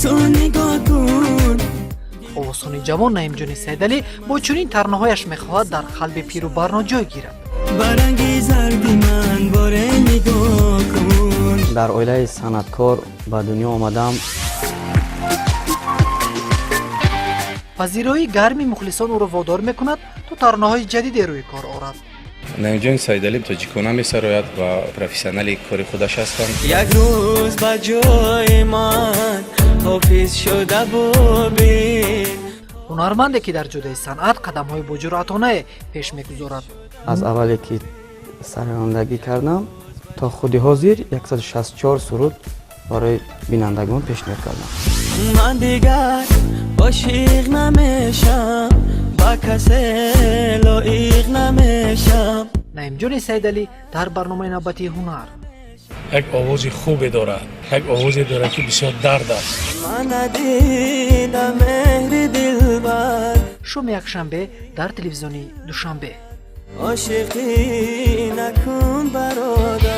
Су нигоҳ кун. Овозхони ҷавон Наимҷони Сайдалӣ бо чунин таронаҳояш мехоҳад дар қалби пиру барно ҷой гирад. Ба ранги зарди ман боре нигоҳ кун. Дар оилаи санъаткор ба дунё омадам. Пазироии гарми мухлисон ӯро водор мекунад, то таронаҳои ҷадиде рӯи кор орад. Наимҷони Сайдалӣ тоҷикона месарояд ва профессионали кори худаш ҳастанд. Як рӯз ба ҷои ман ҳофиз шуда бубин. Ҳунарманде, ки дар ҷодаи санъат қадамҳои боҷуръатонае пеш мегузорад. Аз аввале ки сарояндагӣ кардам то худи ҳозир 164 суруд барои бинандагон пешниҳод кардам. Ман дигар ошиқ намешам, ба касе лоиқ намешам. Наимҷони Сайдалӣ дар барномаи навбатии «Ҳунар». Як овози хубе дорад, як овозе дорад, ки бисёр дард аст. Ман надидам меҳри дилбар. Шоми якшанбе дар телевизиони Душанбе. Ошиқӣ накун, бародар.